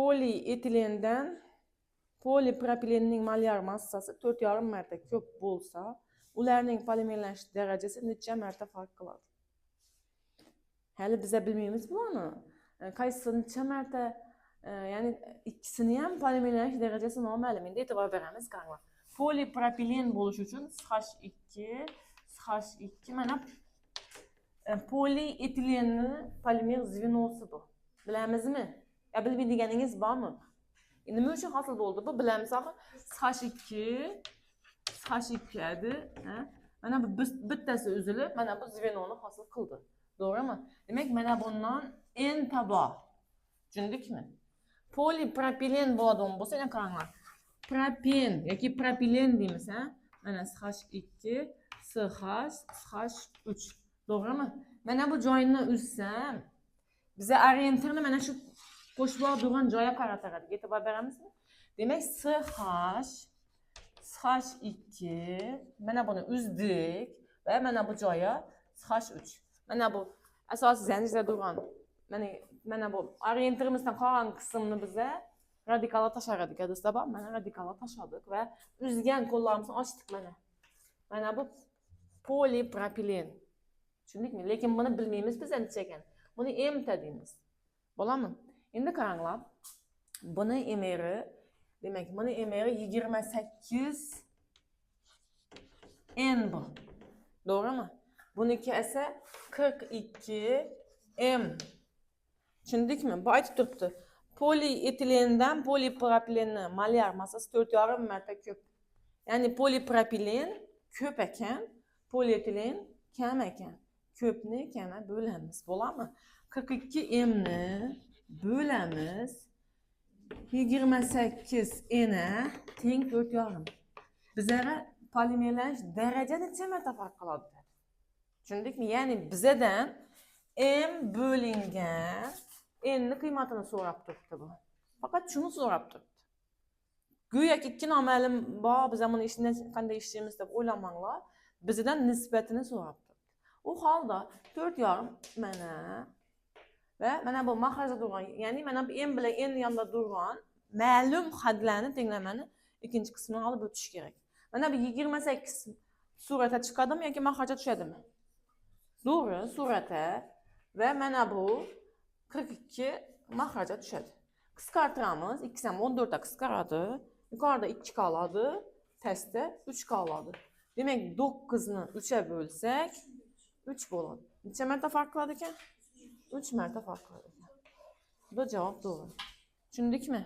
Polietilendan polipropilenning molyar massasi 4,5 marta ko'p bo'lsa, ularning polimerlanish darajasi necha marta farq qiladi? Hali biza bilmaymiz bularni. Qaysi necha marta, ya'ni ikkisini ham polimerlanish darajasi noma'lum. Endi e'tibor beramiz, qaranglar. Polipropilen bo'lishi uchun CH2, CH2, mana polietilenni polimer звено si bu. Bilamizmi? Ya bilmaydiganingiz bormi? Nima uchun hosil bo'ldi bu? Bilamiz axir. CH2, CH2 edi, ha? Mana bu bittasi uzilib, mana bu звено ni hosil qildi. To'g'rimi? Demak, mana bundan N ta bor. Tushundikmi? Polipropilen bo'ladigan bo'lsa, yana qaranglar. Propen yoki propilen deymiz, ha? Mana CH2, CH, CH3. To'g'rimi? Mana bu joyini uzsam, biza orientirni mana shu qo'shboq turgan joyga qaratar edik. E'tibor beramizmi? Demak, CH, CH2, mana buni uzdik va mana bu joyga CH3. Mana bu asosiy zanjirda turgan mana bu orientirimizdan qolgan qismni biza radikalga tashlar edik. Do'stlar bor, mana radikalga tashladik va uzgan qo'llarimizni ochdik mana. Mana bu polipropilen. Tushundikmi? Lekin buni bilmaymiz biz necha ekan. Buni M ta deymiz. Bo'ladimi? Endi qaranglar. Buni MRi, demak, buni MRi 28 N bu. To'g'rimi? Buniki esa 42 M. Tushundikmi? Bu aytib turibdi. Polietilendan polipropilenni molyar massasi 4,5 marta ko'p. Ya'ni polipropilen ko'p ekan, polietilen kam ekan. Ko'pni kamga bo'lamiz. Bo'ladimi? 42 M ni bo'lamiz 28 N teng 4,5. Bizlarga polimerlanish daraja necha marta farq qiladi dedi. Tushundikmi? Ya'ni bizadan M bo'lingan N ni qiymatini so'rab turibdi bu. Faqat shuni so'rab turibdi. Go'yoki ikki noma'lum bor, biz buni ishni qanday ishlaymiz deb o'ylamanglar. Bizdan nisbatini so'rab turibdi. U holda 4,5 mana va mana bu mahrajda turgan, ya'ni mana bu M bilan N yonida turgan ma'lum hadlarni tenglamani ikkinchi qismini olib o'tish kerak. Mana bu 28 suratga chiqadimi yoki mahrajga tushadimi? To'g'ri, suratga va mana bu 42 mahrajga tushadi. Qisqartiramiz. Ikkisi ham 14 ta qisqaradi. Yuqorida 2 qoladi, pastda 3 qoladi. Demak, 9 ni 3 ga bo'lsak, 3 bo'ladi. Necha marta farq qiladi ekan? 3 marta farq qiladi ekan. Bu javob to'g'ri. Tushundikmi?